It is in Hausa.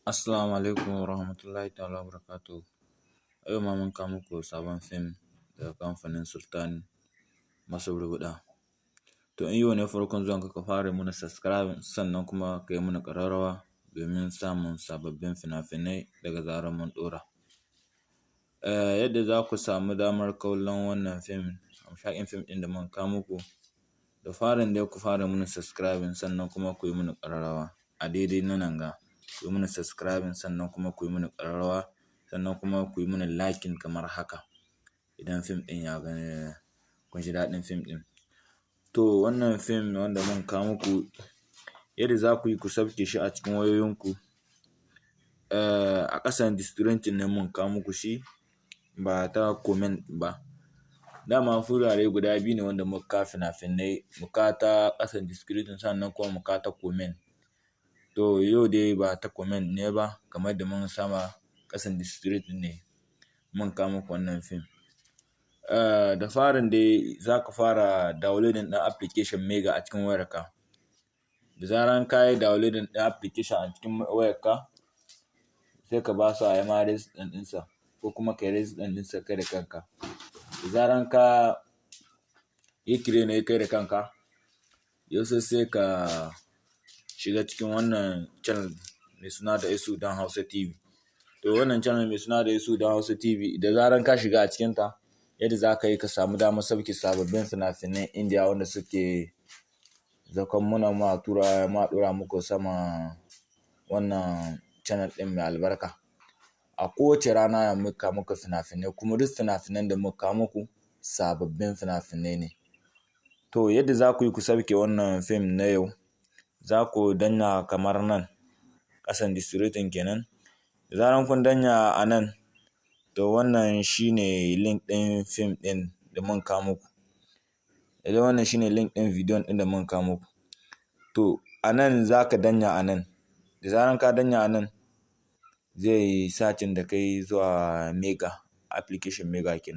Assalamu alaikum warahmatullahi ta'ala wabarakatuh. A yau ma mun kawo muku sabon fim daga kamfanin Sultan Masurbuɗa. To, in yau ne farkon zuwanka, ka fara mana subscribe, sannan kuma ka yi mana ƙararrawa domin samun sababbin fina-finai daga zarar mun ɗora. Yadda za ku samu damar kallon wannan fim, hamshaƙin fim ɗin da muka kawo muku, da farin dai ku fara mana subscribing, sannan kuma ku yi mana ƙararrawa a daidai nan ga. Ku yi mana subscribing, sannan kuma ku yi mana ƙararrawa, sannan kuma ku yi mana liking kamar haka idan fim ɗin ya kun ji daɗin fim ɗin. To, wannan fim wanda muka kawo muku, yadda za ku yi ku sauke shi a cikin wayoyinku, a ƙasan description ne mun kawo muku shi, ba ta comment ba. Dama wurare guda biyu ne wanda muka kawo fina-finai: mu kawo ta ƙasan description, sannan kuma mu kawo ta comment. To, yau dai ba ta comment ne ba, kamar yadda mun saba, ƙasan description ne mun kawo muku wannan fim. Da farin dai za ka fara downloading ɗin application Mega a cikin wayarka. Da zaran ka yi downloading ɗin application a cikin wayarka, sai ka ba su a yi ma register ɗinsa, ko kuma ka yi register ɗinsa kai da kanka. Da zaran ka yi create ne kai da kanka, yau sai ka shiga cikin wannan channel mai suna da Isu Dan Hausa TV. To, wannan channel mai suna da Isu Dan Hausa TV, da zaran ka shiga a cikinta, yadda za ka yi ka samu damar sauke sababbin fina-finan Indiya wanda suke zakon muna ma tura ma ɗora muku sama wannan channel ɗin mai albarka. A kowace rana muka muku fina-finai, kuma duk fina-finan da muka kawo muku sababbin fina-finai ne. To, yadda za ku yi ku sauke wannan fim na yau, za ku danna kamar nan ƙasan description kenan. Da zaran kun danna a nan, to wannan shine link ɗin fim ɗin da mun kawo muku. Idan wannan shine link ɗin bidiyon ɗin da mun kawo muku, to a nan za ka danna a nan. Da zaran ka danna a nan, zai yi searching da kai zuwa Mega application, Mega kenan.